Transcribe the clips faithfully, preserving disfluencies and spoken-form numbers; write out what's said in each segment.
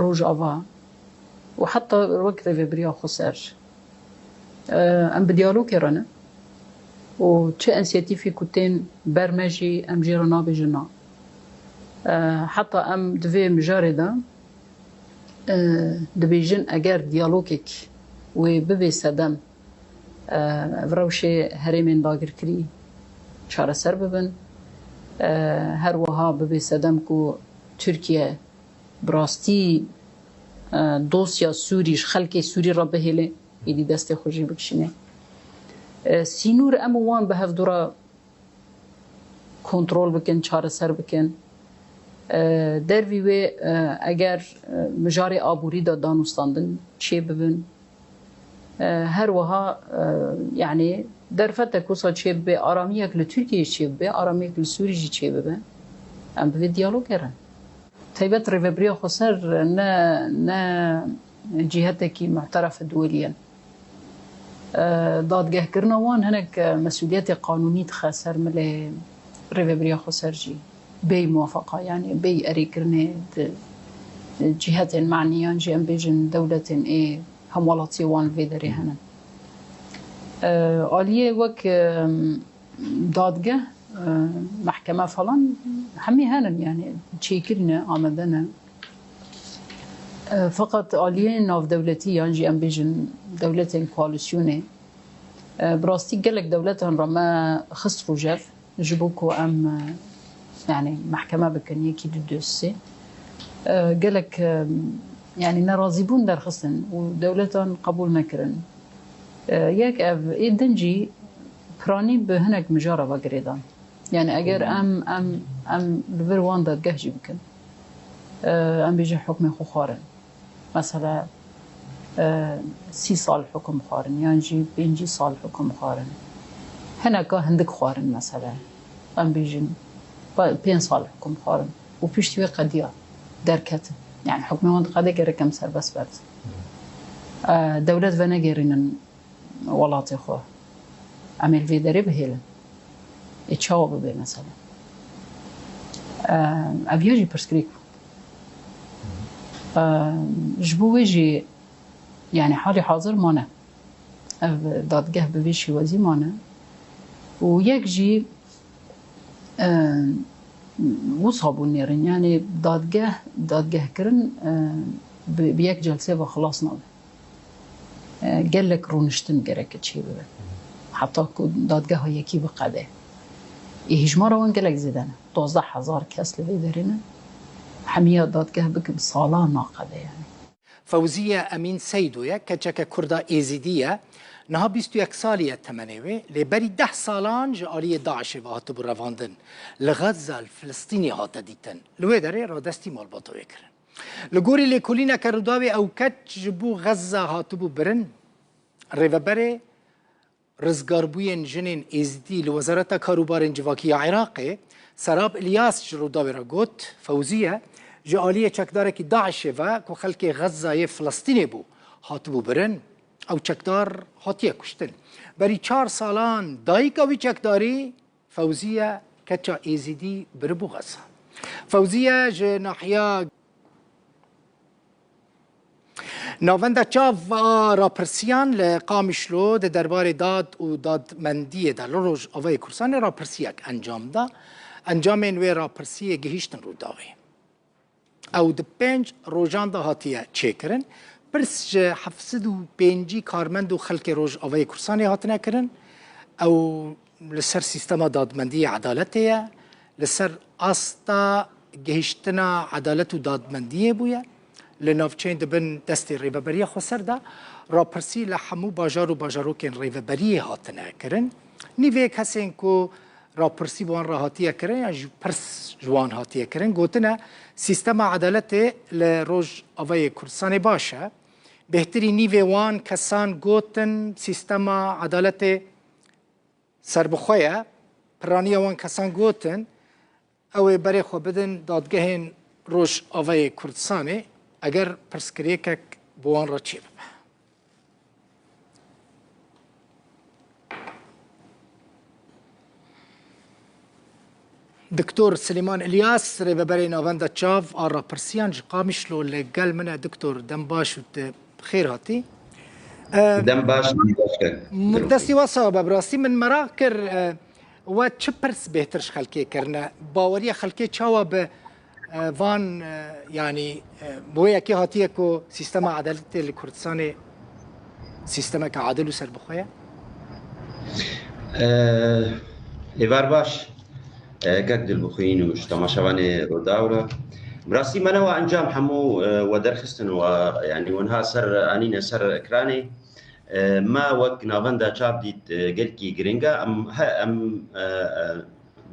Rojava û heta wek Rêvebiriya Xweser, e, em bi diyalogê re ne û çi însiyatîfê ku tên ber me jî em jê re nabêjin na. E, heta em di vê mijarê de, e, dibêjin eger diyalogek wê bibê sedem, e, ev rewşê herêmên dagirkirî çareser bibin. E, her wiha bibê sedem ku Tirkiye bi rastî, e, dosya Sûrî ji xelkê Sûrî re bihêle, êdî destê xwe jê bikişîne. E, sînor em û wan bi hevdû re kontrol bikin, çareser bikin. E, dervî wê, e, eger, e, mijarê aborî de danûstandin çê bibin, e, her wiha, e, yanî derfetek wisa çê bibe, aramiyek li Tirkiyeyê çê bibe, aramiyek li Sûrî jî çê bibe, em bi vê diyalogê re. Taybet Rêvebiriya Xweser ne, ne cîhetekî mu'teref e duwelî ye. E, dadgehkirina wan hinek, e, mesûliyetê qanûnî dixe ser milê Rêvebiriya Xweser jî. Bêyî muwafeqa, yanî bêyî erêkirinê di cîhetên manî yan jî em bêjin dewletên ê hemwelatiyê wan li vê derê hene. E, aliyê wek, e, dadgeh, e, mehkeme falan hemî henin, yanî çêkirî ne, amade ne. E, feqet aliyê navdewletî yan jî em bêjin dewletên koalîsyonê, e, bi rastî gelek dewletan re me xist rûjev ji bo ku em, e, yanî mehkeme bikin yekî du dosye. E, gelek, e, yanî nerazîbûn derxistin û dewletan qebûl nekirin. E, yek ev, ê din jî piranî bi hinek mijara ve girêdan. Yani eger em, em, em li vir wan dadgeh jî bikin, e, em bêjin hukmê xwe xwarin. Mesela, e, sî sal hukum xwarin, yan jî pêncî sal hukum xwarin. Hineka hindik xwarin mesela. Em bêjin pa-, pênc sal hukum xwarin. Û piştî wê qediya derketin. Yani hukmê wan diqede gerek em serbest berdin. E, dewlet venegêrînin welatê xwe. Em ê li vê derê bihêlin. Ê çawa bibe mesela? Ev ya jî pirsgirêk bû. Ji bo wê jî, yani halê hazir mane. Ev dadgeh bi vê şêwazî mane. Û yek jî, e, wisa bû nêrin. Yani dadgeh, dadgehkirin, e, bi, bi yek celsê ve xilas nabe. E, gelek rûniştin gerek çêbibe. Heta ku dadgeha yekî biqede. Ê hijmara wan gelek zêde ne. Duwazdeh hezar kes li vê derê ne. Hemiya dadgeh bike bi salan naqede yani. Fewziye Emîn Seydo ye, keçeke Kurda Êzîdî ye. Niha bîst û yek salî ye temenê wê. Lê berî deh salan ji aliyê DAIŞê ve hatibû revandin. Li Xezza, li Filistînê hate dîtin. Li wê derê radestî malbata wê kirin. Li gorî lêkolîneke Rûdawê ew keç ji bo Xezza hatibû birin. Rêveberê Rizgarbûyên Jinên Êzidî li Wezareta Karûbarên Civakî ya Iraqê, Serab Îlyas ji Rûdawê re got, Fewziye ji aliyê çekdarekî DAIŞê ve ku xelkê Xezzayê Filistînê bû, hatibû birin. Ew çekdar hatiye kuştin. Berî çar salan dayika wî çekdarî Fewziye keça Êzidî biribû Xezza. Fewziye ji nahiya Navenda çav a rapirsiyan li Qamişlo di derbarê dad û dadmendiyê de li Rojavayê Kurdistanê rapirsiyek encam da. Encamên wê rapirsiyê gihîştin Rûdawê. Ew di pênc rojan de hatiye çêkirin. Pirs ji heft sed û pêncî karmend û xelkê Rojavayê Kurdistanê hatine kirin. Ew li ser sîstema dadmendiyê edaletê ye, li ser asta gihiştina edalet û dadmendiyê bûye. Li navçeyên di bin destê Rêveberiya Xweser de rapirsî li hemû bajar û bajarokên Rêveberiyê hatine kirin. Nîvê kesên ku rapirsî bi wan re hatiye kirin, yan jî pirs ji wan hatiye kirin, gotine, sîstema edaletê li Rojavayê Kurdistanê baş e. Bêhtirî nîvê wan kesan gotin, sîstema edaletê serbixwe ye. Piraniya wan kesan gotin, ew ê berê xwe bidin dadgehên Rojavayê Kurdistanê, eger pirsgirêkek bi wan re çêbibe. Doktor Silêman Îlyas, rêveberê Navenda Çav a Rapirsiyan ji Qamişlo li gel min e. Doktor, dem baş û tu bi xêr hatî. Dem baş, dem baş kir. Destî we sax be, bi rastî min meraq kir, e, we çi pirs bêhtir ji xelkê kirine? Baweriya xelkê çawa bi, e, van, e, yanî, e, bi wê yekê hatiye ku sîstema edaletê li Kurdistanê sîstemeke adil û serbixwe ye? Êvar baş, e, kek Dilbixwîn û ji temaşevanê Rûdaw re. Bi rastî me newa encam hemû, e, we derxistin û, e, yanî winha ser anîne ser ekranê. E, me wek Navenda Çav dît, e, gelkî giring e. Em, he, em, e, e,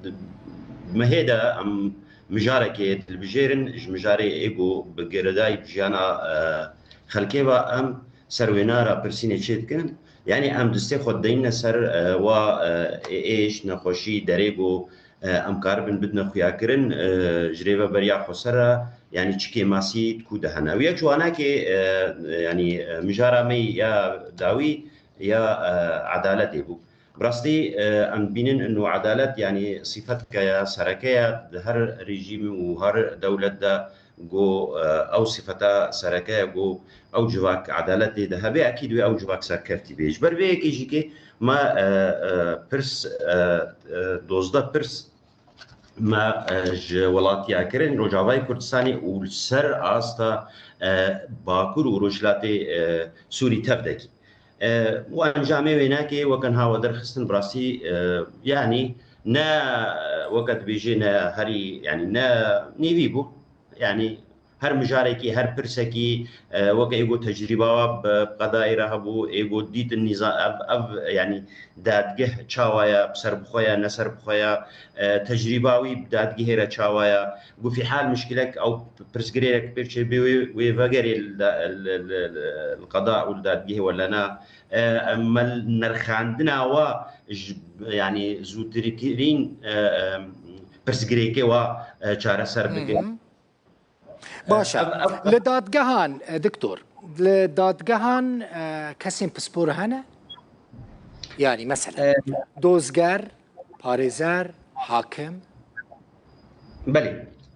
di mehê de em mijarekê dilbijêrin, ji mijarê ê ku bi girêdayî bi jiyana, e, xelkê ve em ser wêna re pirsînê çê dikin. Yanî em distê xwe dideyne ser, e, wa, e, ê, êş, nexweşî, derê ku, e, em karibin bidine xuyakirin, e, ji rêveberiya xweser re, yanî çi kêmasî di ku de hene. Ew ya ciwanakê, e, yanî, e, mijara me ya dawî ya, e, edaletê bû. Bi rastî, e, em dibînin ino edalet, yanî sîfetke ya sereke ya di her rejîmî û her dewlet de ku, e, ew sifeta sereke ya ku ew civak edaletê de hebe, ekîd wê ew civak serkeftî bê. Ji ber vê yekê jî kê me, e, e, pirs, e, e, dozdeh pirs me, e, ji welatiya kirin Rojavayê Kurdistanê û li ser asta, e, Bakur û Rojhilatê, e, Sûrî tev dekî. E, û encamê wênekê weke niha we derxistin bi rastî, e, yanî ne, weke dibêjê ne herî, yanî ne nîvî bû. Yanî her mijarekî, her pirsekî, e, weke ê got tecrîba we bi qedayê re hebû, ê got dîtin nîza-, ev, ev, yanî dadgeh çawa ye, bi serbixwe ye, ne serbixwe ye, e, tecrîba wî bi dadgehê re çawa ye, ku fîhal mişkilek ew pirsgirêk pêşê bê wê, wê vegerê li da-, li, li, li, li qeda û li dadgehê wele na. E, me nirxandina wa ji, yanî zûtirkirîn, e, e, pirsgirêkê wa, e, çareser bike. Baş e. Li dadgehan, e, doktor, li dadgehan, e, kesên pispor hene? Yanî mesela, e, dozger, parêzer, hakim? Belê.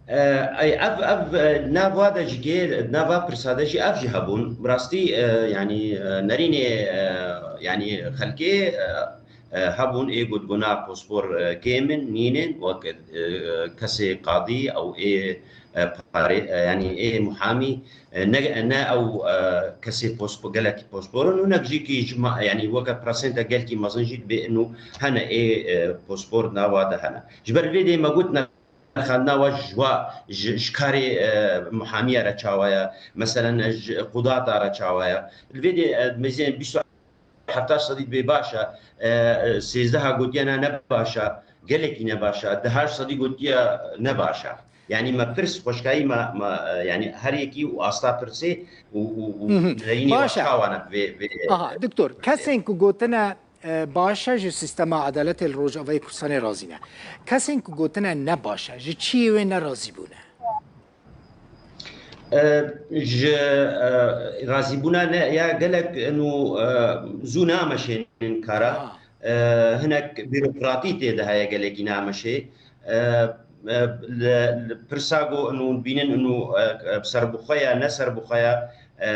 E, ey, ev, ev, e, nava de jî kê, nava pirsa de jî ev jî hebûn. Bi rastî, e, yanî, e, nerînê, e, yanî xelkê, e, e, hebûn ê got guna pospor, e, kêm in, nînin, wek, e, kesê qadî ew ê, e, parê, e, yanî ê muhamî, e, ne, ne ew, e, kesê pospo-, gelekî pospor in û nek jî kî ji ma-, yanî weke presenta gelkî mezin jî dibê ino hene ê, e, pospor nava de hene. Ji ber vê dê me got ne xandina we ji wa, ji, ji karê, e, muhamiya re çawa ye, meselen, ji qudata re çawa ye. Li vê dê, e, mêzên bîst û heft sedî dibê baş e, e, e, sêzdeha gotiye ne, ne baş e, gelekî ne baş e, dehaşt sedî gotiye ne baş e. Yanî me pirs xweşkayî me, me, e, yanî her yekî û asta pirsê û, û, û Hı hı. derînê Baş e. Çawa ne vê, vê. Aha, doktor, kesên ku gotine e, baş e, ji sîstema edaletê li Rojavayê Kurdistanê razî ne. Kesên ku gotine ne baş e, ji çiyê wê ne razî bûne? E, ji, e, razîbûna ne ya gelek ino, e, zû nameşênin kara. Ha. E, hinek bîrokratî tê de heye, gelekî nameşê. E, e, li, li pirsa ku ino bînin ino, e, e, serbixwe ya, ne serbixwe ya, e,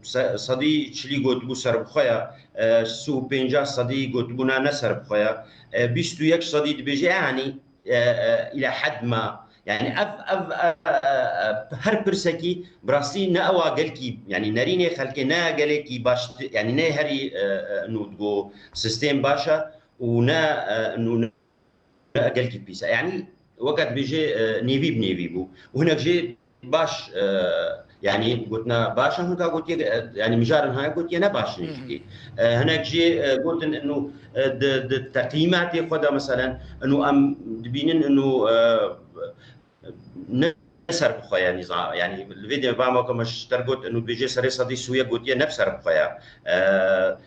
se-, sedî çilî gotibû serbixwe ya, e, sî û pêncah sedî gotibûna ne serbixwe ya, e, bîst û yek sedî dibêje, yanî, e, e, îla hed ma, yanî ev, ev, e, e, e, her pirsekî bi rastî ne ewa gelkî, yanî nerînê xelkê ne gelekî baş, yanî ne herî, e, e, ino digo sîstêm baş e û ne, e, ino ne gelkî pîs e. Yanî weke dibêje, e, nêvî bi nêvî bû. Û hinek jê baş, e, yanî gotina baş e, hinka gotiye, e, yanî mijarin haya gotiye ne baş in jî. E, hinek jê, e, gotin ino, e, di, di teqîmatê xwe de meselen ino em dibînin ino, e, ne serbixwe ye nîza-, yanî li vê dê bama ku me ji te re got ino dibêje serê sedî sû yek gotiye ne bi serbixwe ye. E,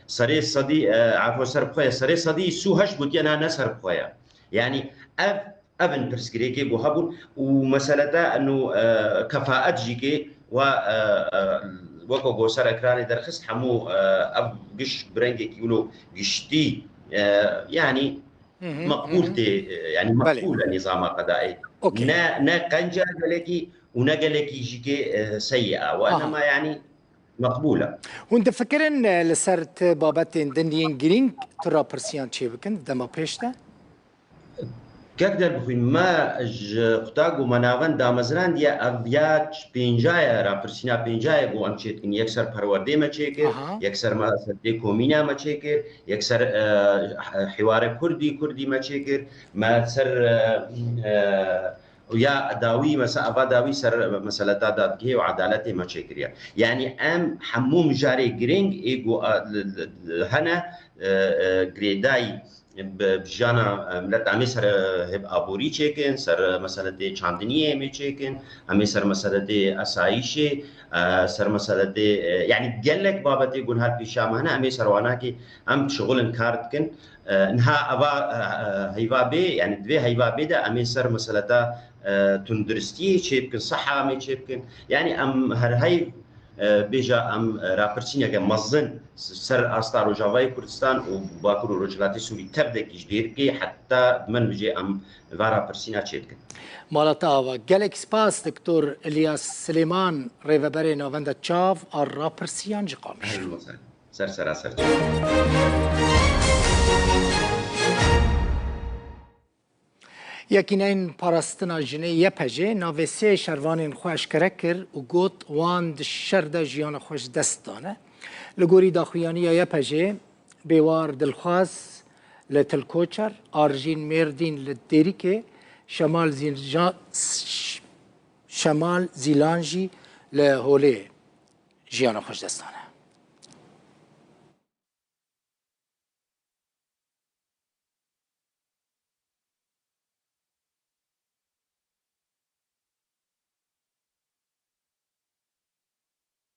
serê sedî, e, afo serbixwe ye, serê sedî sû heşt gotiye na ne serbixwe ye. Yanî ev, ev in pirsgirêkê ku hebûn û meseleta ino, e, kefaet jî kê wa, e, e, weko ku ser ekranê derxist hemû, e, ev giş bi rengekî wilo giştî, e, yanî Meqbûl tê, e, yani Belê. Meqbûl e nîzama qedaî. Okey. Ne, ne qenca gelekî û ne gelekî jî kê, e, seyî a. Aha. Enema yani meqbûl e. Hûn difikirin, e, li ser ti babetên din yên girîng tu rapirsiyan çêbikin di dema pêş de? Kek Derbixwîn, me ji quta ku me navend damezrandiye, ev ya pênca ye, rapirsîna pênca ye ku em çêdikin. Yek ser perwerdê me çêkir, Aha. yek ser me ser tê komîna me çêkir, yek ser, e, heware kurdî, kurdî me çêkir, me ser, e, e, ya dawî, mesela eva dawî ser meseleta dadgehê û edaletê me çêkiriye. Yani em hemû mijarê girîng ê ku, e, li, li, li hene, e, e, girêdayî bi, bi jiyana, e, milet em ê ser, e, hêb aborî çêkin, ser, e, meseletê çandiniyê em ê çêkin, em ê ser meseletê esayîşê, e, ser meseletê, e, yani gelek babetê ku niha li pêşiya me hene, em ê ser wana kê em şixulin kar dikin. E, niha eva, e, e, heyva bê, yani divê heyva bê de em ê ser meseleta, e, tunduristiyê çêbikin, seha em ê çêbikin. Yani em her heyv, e, bêja em, e, rapirsîneke mezin ser asta Rojavayê Kurdistan û Bakur û Rojhilatê Sûrî tevdekî ji Dêrikê heta Menbicê em va rapirsîna çêdikin. Mala te ava. Gelek spas Doktor Ilyas Silêman, rêveberê Navenda Çav a Rapirsiyan ji Qamişlo. Ser sera ser. Yekîneyên Parastina Jinê, Y P J, navê sê şervanên xwe eşkere kir û got, wan di şer de jiyana xwe ji dest dane. Li gorî daxuyaniya Y P J, Bêwar Dilxwaz li Til Koçer, Arjîn Mêrdîn li Dêrikê, Şemal Zîlja-, Ş-, Şemal Zîlan jî li Holê jiyana xwe ji dest dane.